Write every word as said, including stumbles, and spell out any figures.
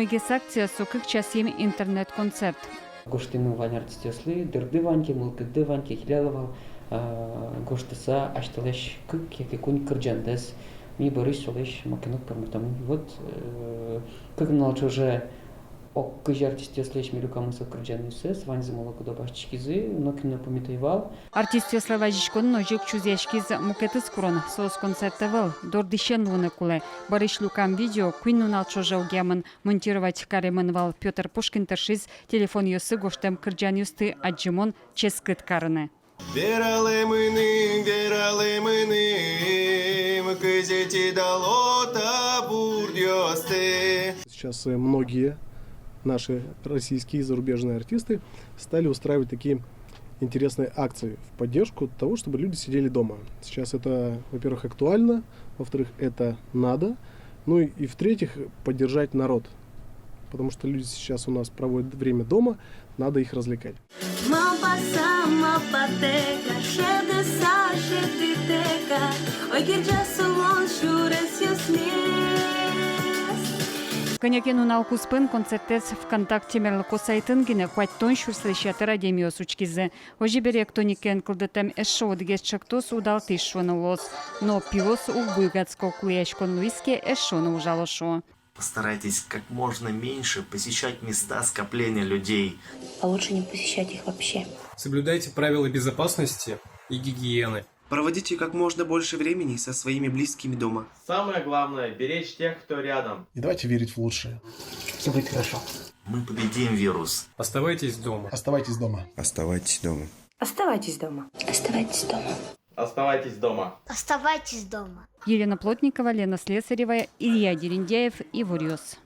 Одӥгез акция — со кык часъем интернет-концерт. Гожтӥмы вань артистъёслы, дырды вань ке, мылкыдды вань ке, келяло вал, а, гожтыса асьтэлэсь кык яке куинь кырӟандэс. Ми бӧрысь солэсь маке но ик пӧрмытомы. Вот, э, кык нунал ӵоже ог кызь артистъёслэсь ми люкамы со кырӟанъёссэс, ваньзы мылкыдо басьтӥськизы, нокин но пумит ӧй вал. Артистъёслы вазиськонын озьы ик чузъяськиз мукетыз курон: соос концерт ӧвӧл, дор дӥсен луыны кулэ. Бӧрысь люкам видео куинь нунал ӵоже огъямын монтировать каремын вал. Пётр Пушкин тыршиз телефонъёсы гожтэм кырӟанъёсты адӟымон ческыт карыны. Вералэ мыным, вералэ мыным, кызьы тӥ дало та бурдъёсты. Сейчас, э, многие наши российские и зарубежные артисты стали устраивать такие интересные акции в поддержку того, чтобы люди сидели дома. Сейчас это, во-первых, актуально, во-вторых, это надо, ну и, и в-третьих, поддержать народ. Потому что люди сейчас у нас проводят время дома, надо их развлекать. Малпаса малпатэк-а, шӧдыса шӧдытэк-а, ойгырӟа солэн сюресъёсмес. Кӧня ке нунал куспын концертэз ВКонтакте мерлыко сайтын гинэ куатьтон сюрслэсь ятыр адямиос учкизы. Озьы бере, «Эктоникаен» кылдытэм эшшо одӥгез ӵектос удалтӥз шуыны луоз. Но пиос уг буйгатско, кулэяськон луиз ке, эшшо но ужало, шуо. Постарайтесь как можно меньше посещать места скопления людей. А лучше не посещать их вообще. Соблюдайте правила безопасности и гигиены. Проводите как можно больше времени со своими близкими дома. Самое главное — беречь тех, кто рядом. И давайте верить в лучшее. Всё будет хорошо. Мы победим вирус. Оставайтесь дома. Оставайтесь дома. Оставайтесь дома. Оставайтесь дома. Оставайтесь дома. Оставайтесь дома. Оставайтесь дома. Елена Плотникова, Лена Слесарева, Илья Дерендяев, «Иворъёс».